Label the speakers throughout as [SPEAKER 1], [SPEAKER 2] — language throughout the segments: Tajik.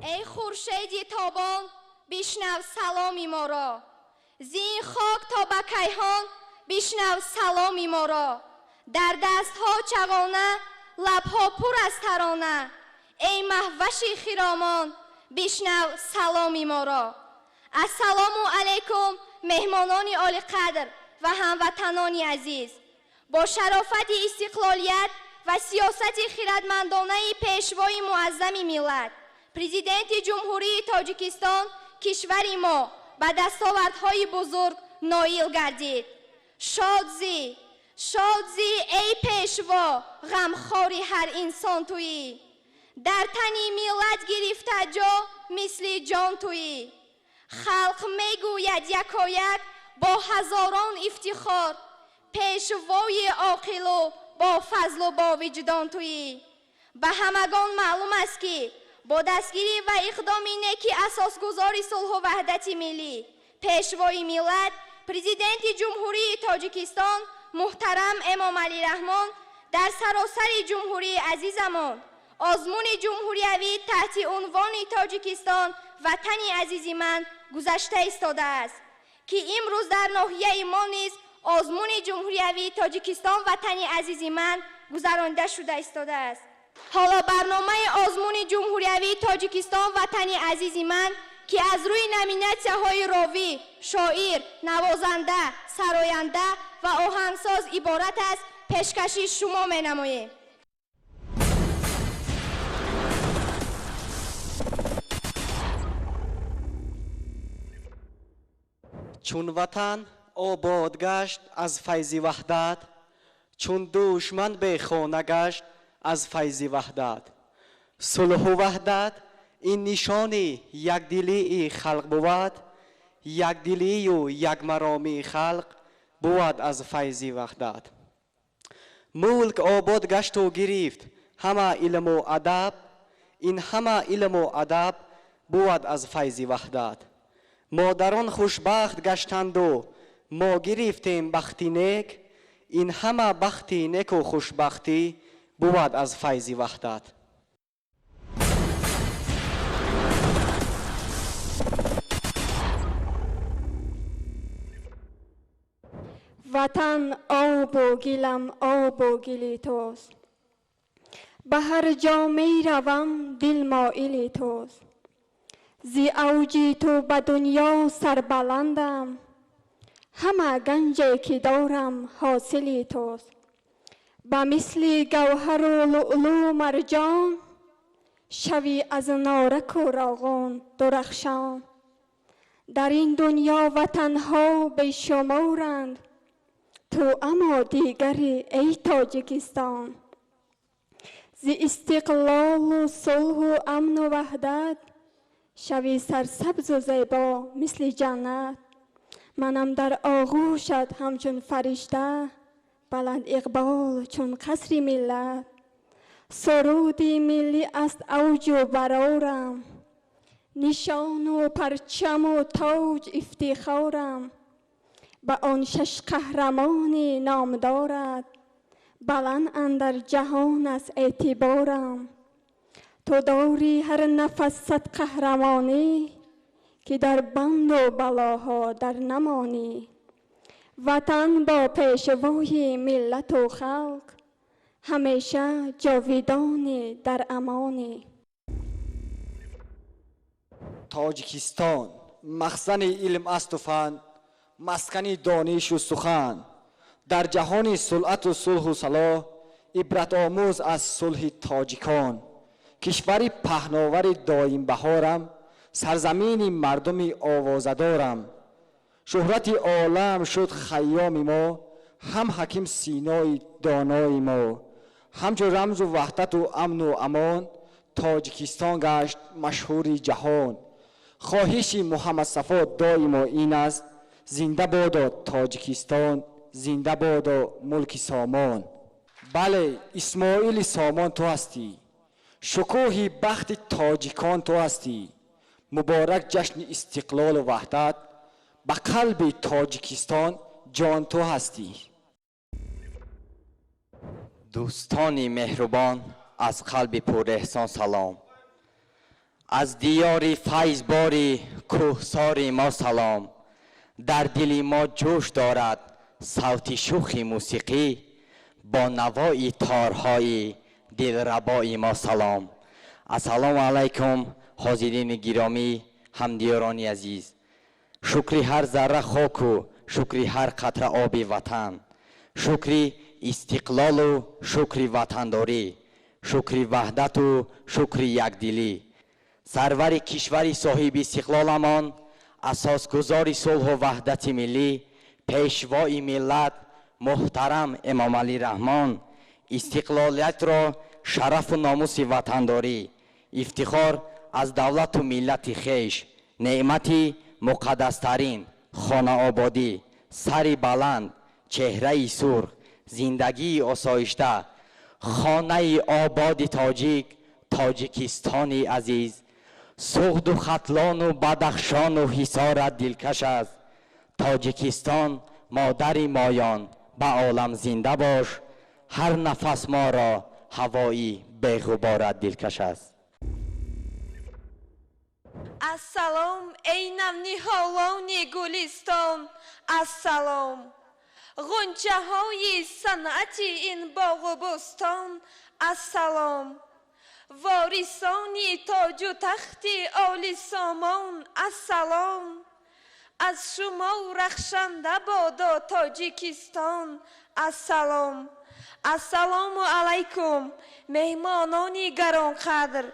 [SPEAKER 1] Эй хуршеди тобон, бишнав саломи моро, зин хок то ба кайҳон бишнав саломи моро. Дар дастҳо чағона, лабҳо пур аз тарона, эй маҳваши хиромон, бишнав саломи моро. Ассалому алайкум, меҳмонони олиқадр ва ҳамватанони азиз. Бо шарофати истиқлолият ва сиёсати хирадмандонаи пешвои муаззами миллат, Президенти Ҷумҳурии Тоҷикистон, кишвари мо ба дастовардҳои бузург ноил гардид. Шод зӣ, шод зӣ, эй пешво, ғамхори ҳар инсон туӣ. Дар тани миллат гирифта ҷо мисли ҷон туӣ. Халқ мегӯяд якояк бо ҳазорон ифтихор, пешвои оқилу бо фазлу бо виҷдон туӣ. Ба ҳамагон маълум аст, ки бо дастгирӣ ва иқдоми неки асосгузори сулҳу ваҳдати миллӣ, пешвои миллат, Президенти Ҷумҳурии Тоҷикистон муҳтарам Эмомалӣ Раҳмон дар саросари ҷумҳурии азизамон озмуни ҷумҳуриявӣ таҳти унвони Тоҷикистон ватани азизи ман гузашта истодааст, ки имрӯз дар ноҳияи мо низ озмуни ҷумҳуриявии Тоҷикистон ватани азизи ман гузаронида шуда истодааст. Ҳоло барномаи озмуни ҷумҳуриявии Тоҷикистон ватани азизи ман, ки аз рӯи номинатсияҳои ровӣ, шоир, навозанда, сароянда ва оҳангсоз иборат аст, пешкаши шумо менамоем.
[SPEAKER 2] Чун ватан обод гашт аз файзи ваҳдат, чун душман бехона гашт аз файзи ваҳдат. Сулҳу ваҳдат ин нишони якдилии халқ бувад, якдилию якмаромии халқ бувад аз файзи ваҳдат. Мулк обод гашту гирифт ҳама илму адаб, ин ҳама илму адаб бувад аз файзи ваҳдат. Модарон хушбахт гаштанду мо гирифтем бахти нек, ин ҳама бахти неку хушбахтӣ бувад аз файзи ваҳдат.
[SPEAKER 3] Ватан обу гилам, обу гили туст, ба ҳар ҷо меравам дил моили туст. Зи авҷи ту ба дунё сарбаландам, ҳама ганҷе ки дорам ҳосили туст. Ба мисли гавҳару луълу марҷон, шави аз нораку роғун дурахшон. Дар ин дунё ватанҳо бешуморанд, ту аммо дигари, эй Тоҷикистон. Зи истиқлолу сулҳу амну ваҳдат, шави сарсабзу зебо мисли ҷаннат. Манам дар оғӯшат ҳамчун фаришта, баланд иқбол чун қасри миллат. Суруди миллӣ аст авҷу барорам, нишону парчаму тоҷ ифтихорам. Ба он шаш қаҳрамони номдорат, баланд андар ҷаҳон аст эътиборам. Ту дорӣ ҳар нафас сад қаҳрамонӣ, ки дар банду балоҳо дар намонӣ. Ватан бо пешвои миллату халқ, ҳамеша ҷовидонӣ дар амонӣ.
[SPEAKER 4] Тоҷикистон махзани илм асту фан, маскани донишу сухан. Дар ҷаҳони сулъату сулҳу салоҳ, ибратомӯз аз сулҳи тоҷикон. Кишвари паҳновари доимбаҳорам, сарзамини мардуми овозадорам. Шӯҳрати олам шуд Хайёми мо, ҳам ҳаким Синои донои мо. Ҳамчун рамзу ваҳдату амну амон, Тоҷикистон гашт машҳури ҷаҳон. Хоҳиши Муҳаммадсафо доимо ин аст: зинда бодо Тоҷикистон, зинда бодо мулки Сомон. Бале, Исмоили Сомон ту ҳастӣ, шукӯҳи бахти тоҷикон ту ҳастӣ. Муборак ҷашни истиқлолу ваҳдат, ба қалби Тоҷикистон ҷон ту ҳастӣ.
[SPEAKER 5] Дӯстони меҳрубон, аз қалби пуреҳсон салом. Аз диёри файзбори кӯҳсори мо салом. Дар дили мо ҷӯш дорад савти шӯхи мусиқӣ, бо навои торҳои дилрабои мо салом. Ассалому алайкум, ҳозирини гиромӣ, ҳамдиёрони азиз. Шукри ҳар зарра хоку шукри ҳар қатра оби ватан, шукри истиқлолу шукри ватандорӣ, шукри ваҳдату шукри якдилӣ. Сарвари кишвари соҳиби истиқлоламон, асосгузори сулҳу ваҳдати миллӣ, пешвои миллат муҳтарам Эмомалӣ Раҳмон истиқлолиятро шарафу номуси ватандорӣ, ифтихор аз давлату миллати хеш, неъмати муқаддастарин, хонаободӣ, сари баланд, чеҳраи сурх, зиндагии осоишта, хонаи ободи тоҷик, Тоҷикистони азиз, Суғду Хатлону Бадахшону Ҳисорат дилкаш аст. Тоҷикистон модари моён, ба олам зинда бош, ҳар нафас моро ҳавои беғуборат дилкаш аст.
[SPEAKER 6] Ассалом, эй навниҳолони гулистон, ассалом. Ғунчаҳои санъати ин боғу бӯстон, ассалом. Ворисони тоҷу тахти оли сомон, ассалом. Аз шумо рахшанда бодо Тоҷикистон, ассалом. Ассалому алайкум, меҳмонони гаронқадр,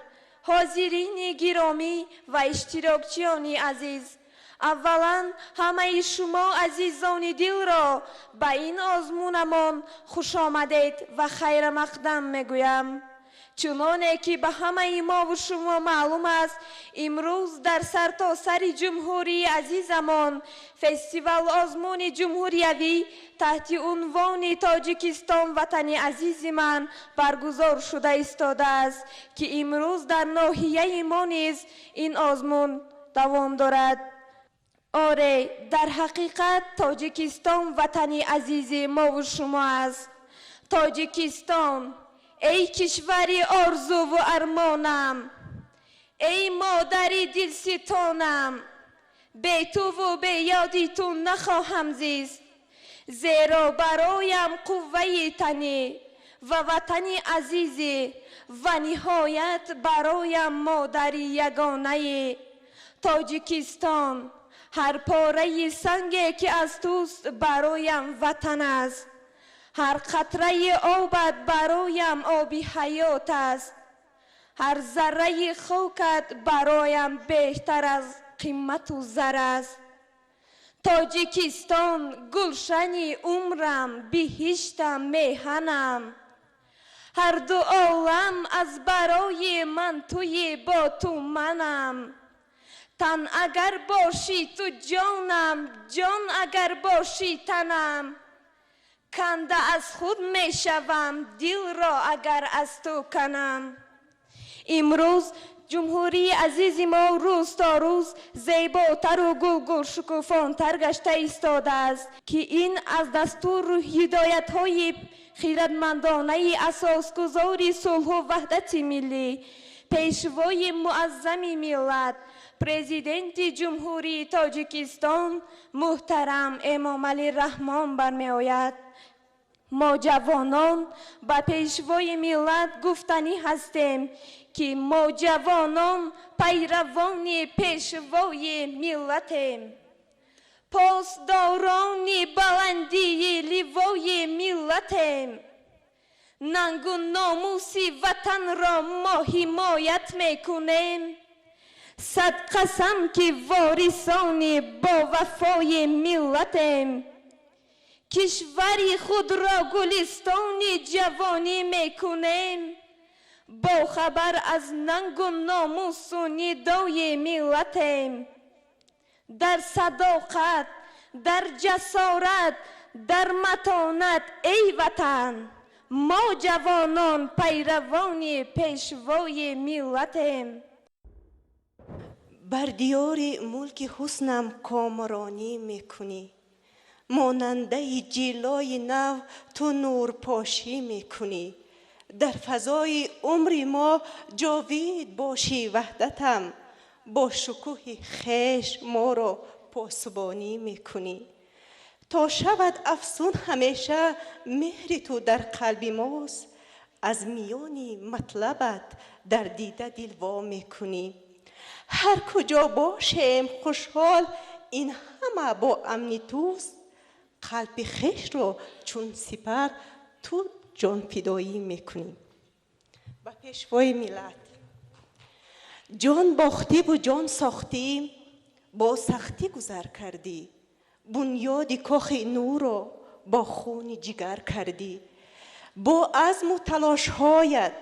[SPEAKER 6] ҳозирини гиромӣ ва иштирокчиёни азиз. Аввалан ҳамаи шумо азизони дилро ба ин озмунамон хушомадед ва хайрамақдам мегӯям. Чуноне ки ба ҳамаи мову шумо маълум аст, имрӯз дар сартосари ҷумҳурии азизамон фестивал озмуни ҷумҳуриявӣ таҳти унвони Тоҷикистон ватани азизи ман баргузор шуда истодааст, ки имрӯз дар ноҳияи мо низ ин озмун давом дорад. Оре, дар ҳақиқат Тоҷикистон ватани азизи мову шумо аст. Тоҷикистон, эй кишвари орзуву армонам, эй модари дилситонам, бе туву бе ёди ту нахоҳам зист, зеро бароям қувваи танӣ ва ватани азизӣ ва ниҳоят бароям модари ягонаи Тоҷикистон. Ҳар пораи санге ки аз туст бароям ватан аст, ҳар қатраи обат бароям оби ҳаёт аст, ҳар зарраи хокат бароям беҳтар аз қимату зар аст. Тоҷикистон гулшани умрам, биҳиштам, меҳанам, ҳар ду олам аз барои ман туи бо ту манам. Тан агар бошӣ ту ҷонам, ҷон агар бошӣ танам, канда аз худ мешавам, дилро агар аз ту канам. Имрӯз ҷумҳурии азизи мо рӯз то рӯз зеботару гулгул шукуфонтар гашта истодааст, ки ин аз дастуру ҳидоятҳои хиратмандонаи асосгузори сулҳу ваҳдати миллӣ, пешвои муаззами миллат, президенти Ҷумҳурии Тоҷикистон муҳтарам Эмомалӣ Раҳмон бармеояд. Мо ҷавонон ба пешвои миллат гуфтанӣ ҳастем, ки мо ҷавонон пайравони пешвои миллатем, посдорони баландии ливои миллатем, нангу номуси ватанро мо ҳимоят мекунем. Сад қасам ки ворисони бовафои миллатем, кишвари худро гулистони ҷавонӣ мекунем, бохабар аз нангу номусу нидои миллатем. Дар садоқат, дар ҷасорат, дар матонат, эй ватан, мо ҷавонон пайравони пешвои миллатем.
[SPEAKER 7] Бар диёри мулки ҳуснам комронӣ мекунӣ, монандаи ҷилои нав ту нурпошӣ мекунӣ. Дар фазои умри мо ҷовид бошӣ ваҳдатам, бо шукӯҳи хеш моро посбонӣ мекунӣ. То шавад афсун ҳамеша меҳри ту дар қалби мост, аз миёни матлабат дар дида дилво мекунӣ. Ҳар куҷо бошем хушҳол, ин ҳама бо амни туст, қалби хешро чун сипар ту ҷонфидоӣ мекунӣ. Ба пешвои миллат, ҷон бохтиву ҷон сохтӣ, бо сахтӣ гузар кардӣ, бунёди кохи нурро бо хуни ҷигар кардӣ. Бо азму талошҳоят,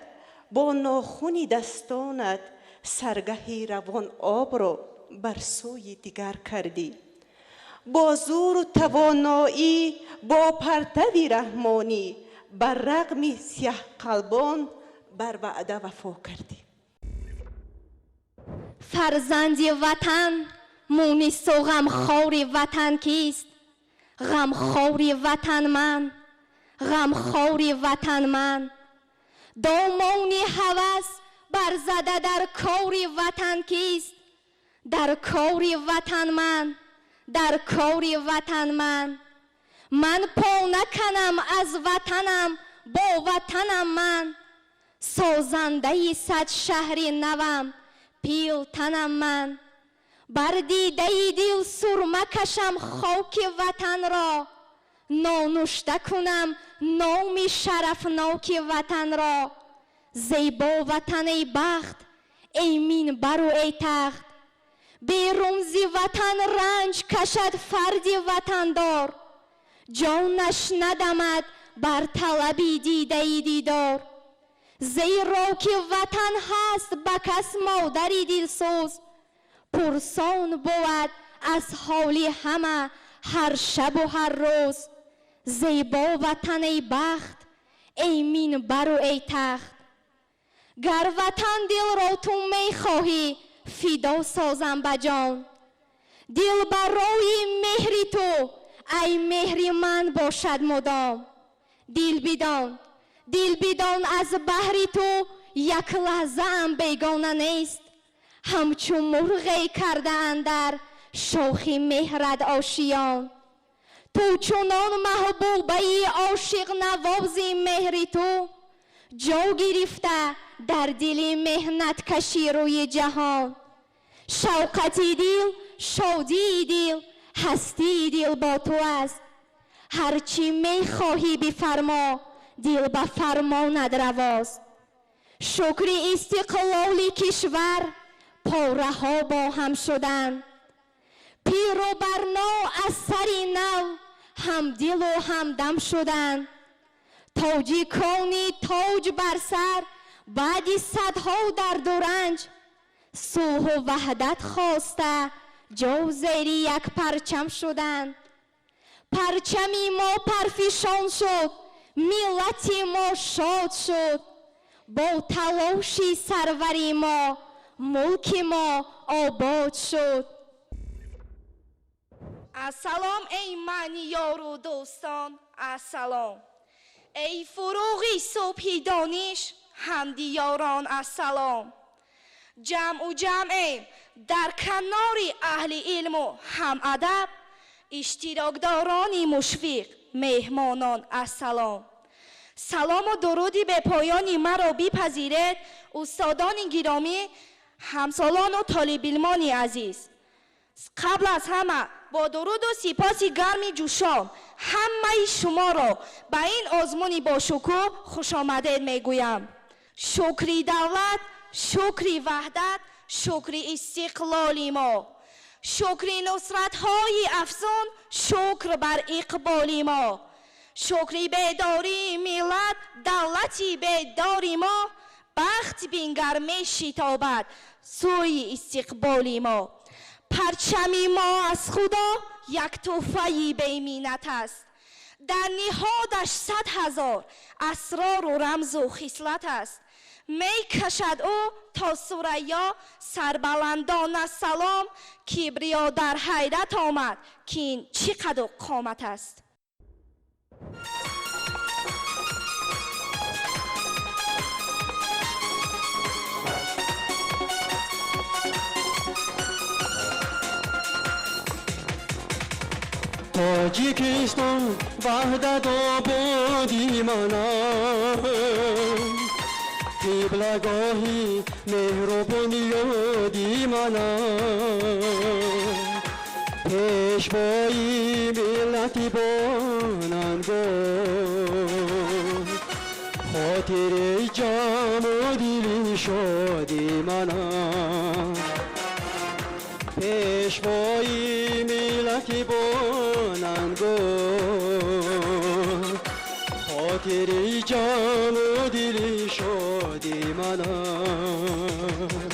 [SPEAKER 7] бо нохуни дастонат, саргаҳи равон обро бар сӯи дигар кардӣ. Бо зӯру тавоноӣ, бо партави раҳмонӣ, бар рағми сиёҳқалбон бар ваъда вафо кардӣ.
[SPEAKER 1] Фарзанди ватан, мунису ғамхори ватан кист? Ғамхори ватан ман, ғамхори ватан ман. Домони ҳавас барзада дар кори ватан кист? Дар кори ватан ман, дар кори ватан ман. Ман по наканам аз ватанам, бо ватанам ман. Созандаи сад шаҳри навам, пилтанам ман. Бар дидаи дил сурма кашам хоки ватанро, нонушта кунам номи шарафноки ватанро. Зебо ватан, эй бахт, эй минбару эй тахт. Берун зи ватан ранҷ кашад фарди ватандор, ҷонаш надамад бар талаби дидаи дидор. Зеро ки ватан ҳаст ба кас модари дилсӯз, пурсон бувад аз ҳоли ҳама ҳар шабу ҳар рӯз. Зебо ватан, эй бахт, эй минбару эй тахт. Гар ватан дилро ту мехоҳӣ, фидо созам ба ҷон. Дил барои меҳри ту, ай меҳри ман бошад мудом. Дил бидон, дил бидон, аз баҳри ту як лаҳзаам бегона нест. Ҳамчун мурғе карда андар шохи меҳрат ошиён. Ту чунон маҳбубаи ошиқнавози меҳри ту, ҷо гирифта дар дили меҳнаткаши рӯи ҷаҳон. Шавқати дил, шодии дил, ҳастии дил бо ту аст. Ҳарчи мехоҳӣ бифармо, дил ба фармонат равост. Шукри истиқлоли кишвар, пораҳо бо ҳам шуданд. Пиру барно аз сари нав ҳамдилу ҳамдам шуданд. Тоҷикони тоҷ бар сар баъди садҳо дарду ранҷ, сулҳу ваҳдат хоста ҷо зери як парчам шуданд. Парчами мо парфишон шуд, миллати мо шод шуд. Бо талоши сарвари мо мулки мо обод шуд.
[SPEAKER 6] Ассалом, эй мани ёру дӯстон, ассалом. Эй фуруғи субҳи дониш, ҳамдиёрон, ассалом. Ҷамъу ҷамъем дар канори аҳли илму ҳамадаб, иштирокдорони мушфиқ, меҳмонон, ассалом. Салому дуруди бепоёни маро бипазиред, устодони гиромӣ, ҳамсолону толибилмони азиз. Қабл аз ҳама бо дуруду сипоси гарми ҷӯшон ҳамаи шуморо ба ин озмуни бошукӯҳ хушомадед мегӯям. Шукри давлат, шукри ваҳдат, шукри истиқлоли мо, шукри нусратҳои афзун, шукр бар иқболи мо, шукри бедории миллат, давлати бедори мо, бахт бингар мешитобад сӯи истиқболи мо. Парчами мо аз Худо як тӯҳфаи беминнат аст. Дар ниҳодаш 100 000 асрору рамзу хислат аст. Мекашад ӯ то Сурайё сарбаландона салом, Кибриё дар ҳайрат омад, ки ин чӣ қаду қомат аст.
[SPEAKER 8] Тоҷикистон ваҳдат ободи ман аст, қиблагоҳи меҳру бунёди ман аст, пешвои миллати бонангоҳ, хотири ҷамъу дили шоди ман аст, пешвои миллати бонангоҳ, хотири ҷамъу дили шоди ман аст.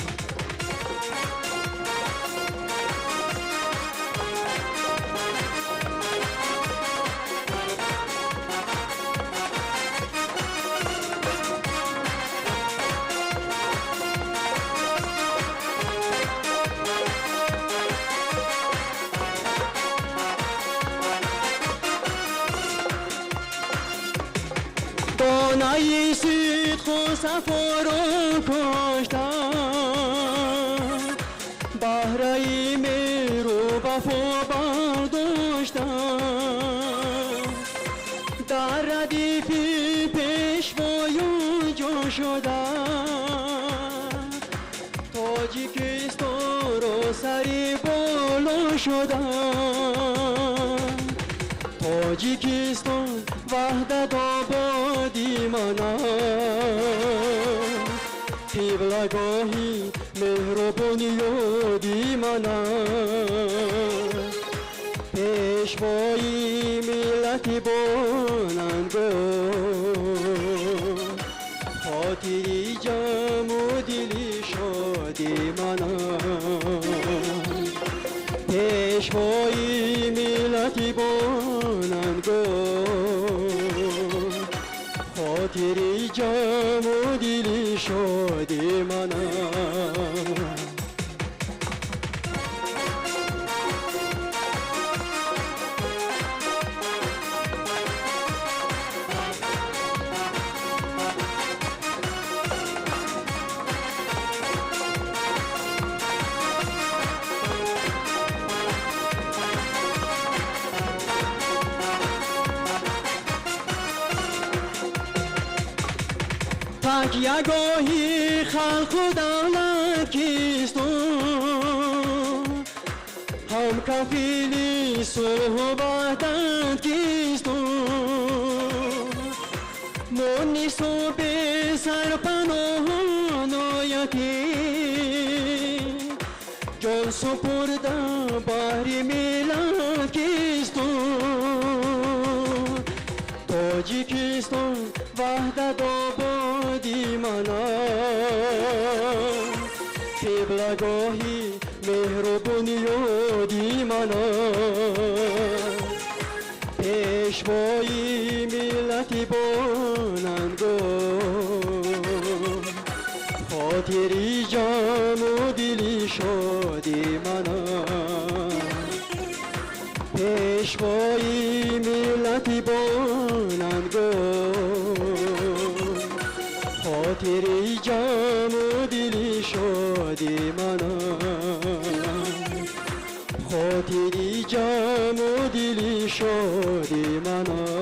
[SPEAKER 8] Донаи сидқу сафоро кошта, баҳраи меҳру вафо бардошта, дар радифи пешвоён ҷо шуда, Тоҷикистонро сари боло шуда, Тоҷикистон ваҳдат ободи ман аст, қиблагоҳи меҳру бунёди ман аст, пешвои миллати бонангоҳ, хотири ҷамъу дили шоди ман аст, пешвои миллати бонангоҳ, хотири ҷамъу дили шоди ман аст. Такягоҳи халқу давлат кистон, ҳамкафили сулҳу ваҳдат кистон, мунису бесарпаноҳу ятим, ҷон супурда баҳри миллат кистон, Тоҷикистон ваҳдат ободи ман аст, қиблагоҳи меҳру бунёди ман аст, пешвои миллати бонангоҳ, хотири ҷамъу дили шоди ман аст, пешвои миллати бонангоҳ, хотири ҷамъу дили шоди ман аст, хотири ҷамъу дили шоди ман аст.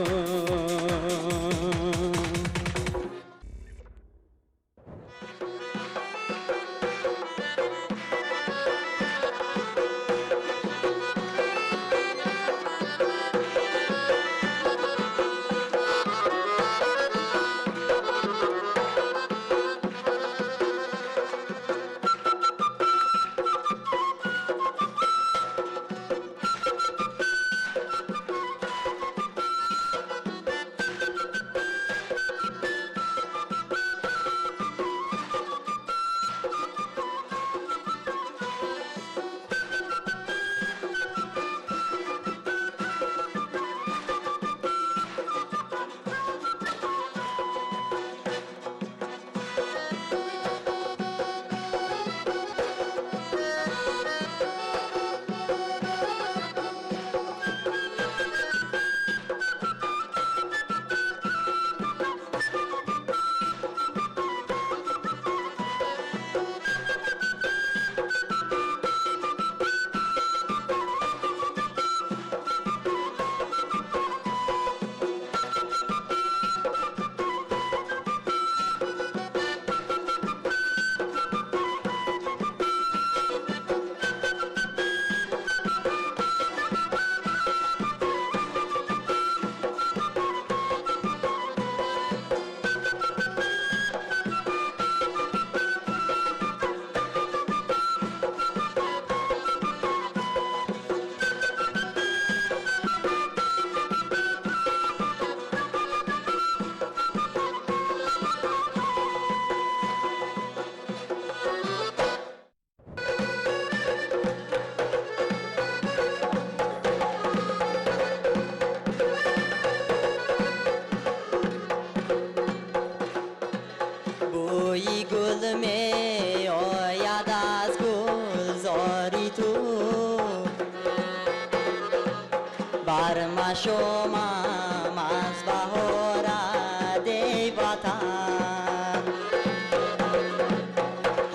[SPEAKER 5] Машомам аз баҳорат, эй Ватан.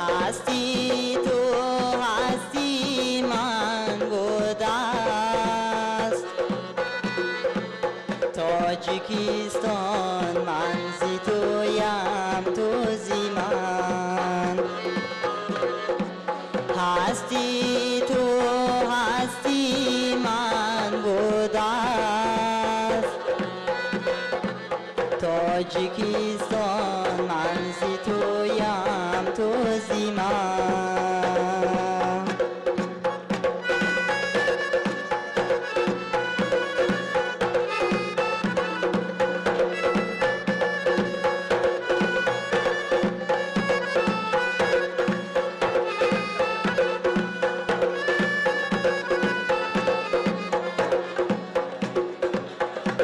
[SPEAKER 5] Ҳасти ту ҳасти ман будааст, Тоҷикистон, ман зи туям, ту зи ман. Ҳасти ту ҳасти ман будааст, Тоҷикистон, ман зи туям, ту зи ман.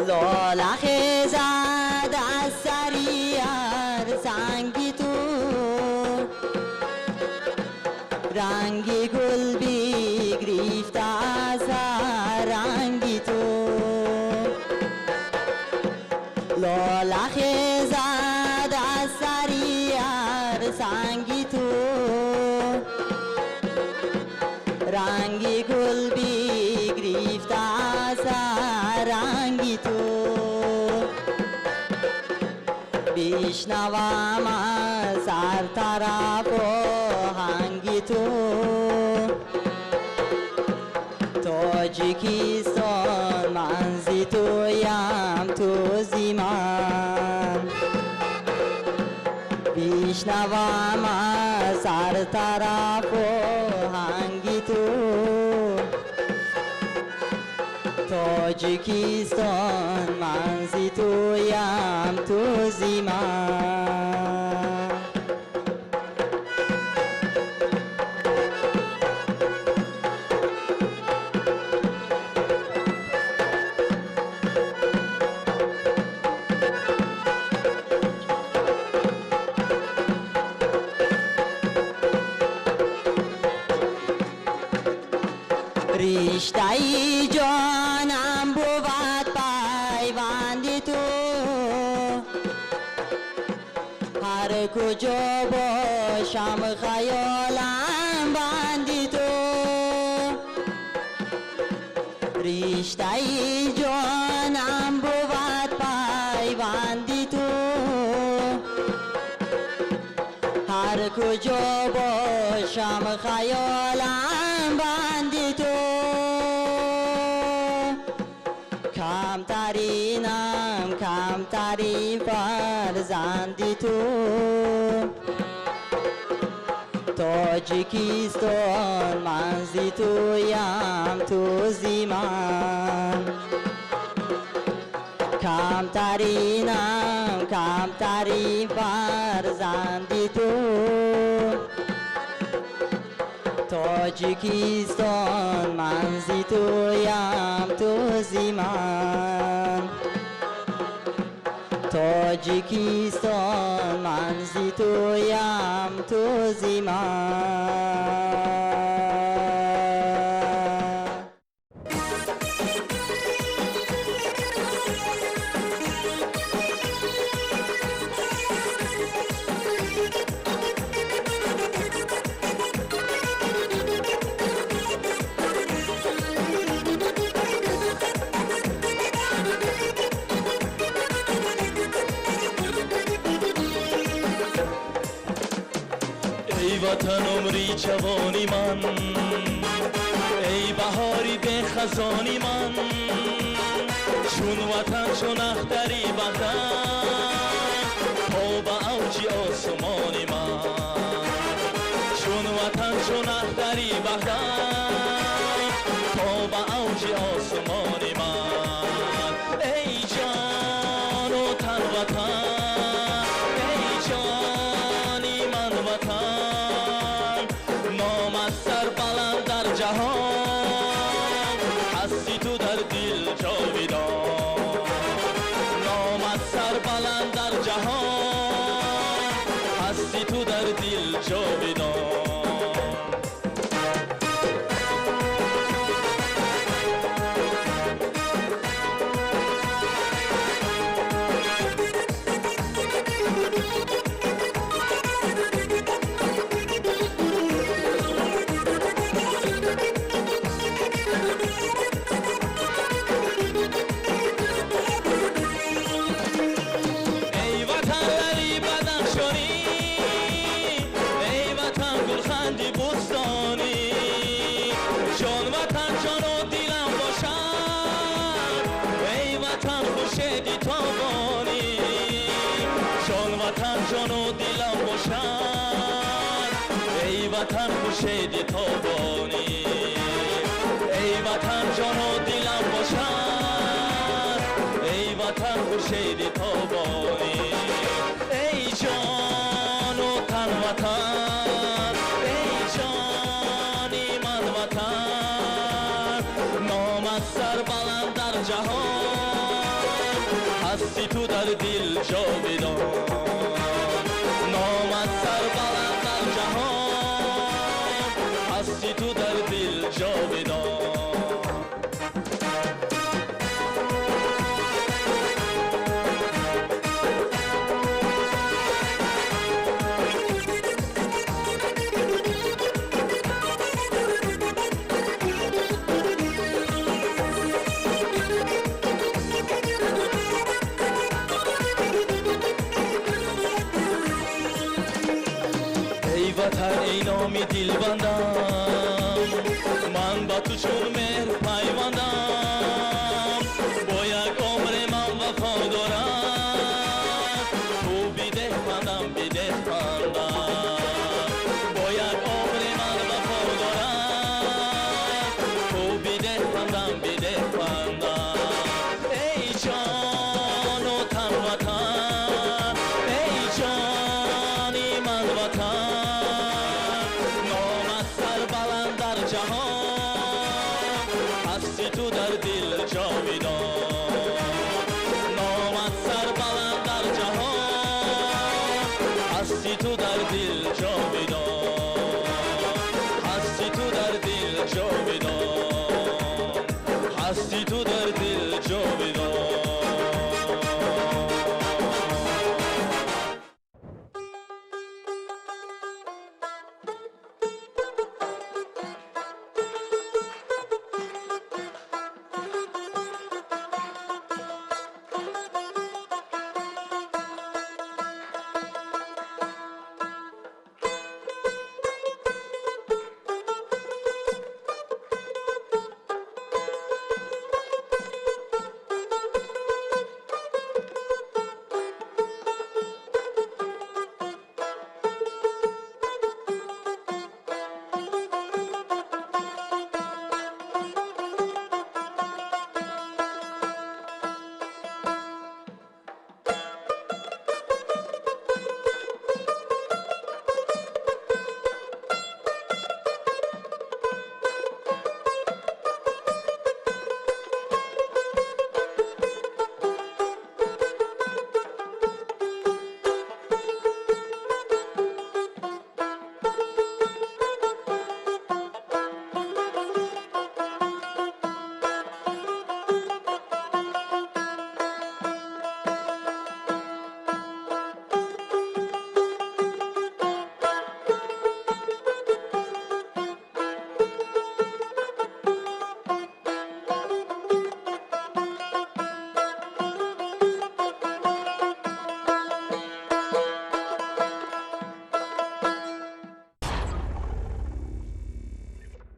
[SPEAKER 5] Лола хезад аз сари ҳар санги ту, ранги гул бигирифта аз ҳар ранги ту. Лола хезад аз сари ҳар санги ту, ранги гул бигирифта аз ҳар ранги ту. Бишнавам аз ҳар тараф оҳанги ту, Тоҷикистон, ман зи туям, ту зи ман. Бишнавам аз ҳар тараф оҳанги ту, Тоҷикистон, ман зи туям, ту зи ман. Риштаи ҷонам бувад пайванди ту, ҳар куҷо бошам хаёлам банди ту. Риштаи ҷонам бувад пайванди ту, ҳар куҷо бошам хаёлам банди ту. Камтаринам, камтарин фарзанди ту, Тоҷикистон, ман зи туям, ту зи ман. Камтаринам, камтарин фарзанди ту, Тоҷикистон, ман зи туям, ту зи ман. Тоҷикистон, ман зи туям, ту зи ман.
[SPEAKER 9] Эй Ватан, умри ҷавони ман, эй баҳори бехазони ман, чун Ватан, чун ахтари ваҳдат то ба авҷи осмони ман, чун Ватан, чун ахтари ваҳдат то ба авҷи осмони ман. Эй ҷону тан Ватан, эй ҷони ман Ватан, номат сарбаланд дар ҷаҳон, ҳасти ту дар дил ҷовидон. Номат сарбаланд дар ҷаҳон, ҳасти ту дар дил ҷовидон. Хуршеди тобонӣ. Эй ватан, ҷону дилам бошад, эй ватан, хуршеди тобонӣ. Эй ҷону тан ватан, эй ҷони ман ватан, номат сарбаланд дар ҷаҳон, ҳасти ту дар дил ҷовидон. Номат сарбаланд дар ҷаҳон, ҳасти ту дар дил ҷовидон. Эй ватан, эй номи дилбандам, ман ба ту чун меҳр пайвандам. Бо як умре ман вафо дорам, ту бидеҳ пандам, бидеҳ пандам. Бо як умре ман вафо дорам, ту бидеҳ пандам, бидеҳ пандам. Эй ҷону тан ватан, эй ҷони ман ватан, номат сарбаланд дар ҷаҳон, ҳасти ту дар дил ҷовидон. Номат сарбаланд дар ҷаҳон, ҳасти ту дар дил ҷовидон. Ҳасти ту дар дил ҷовидон.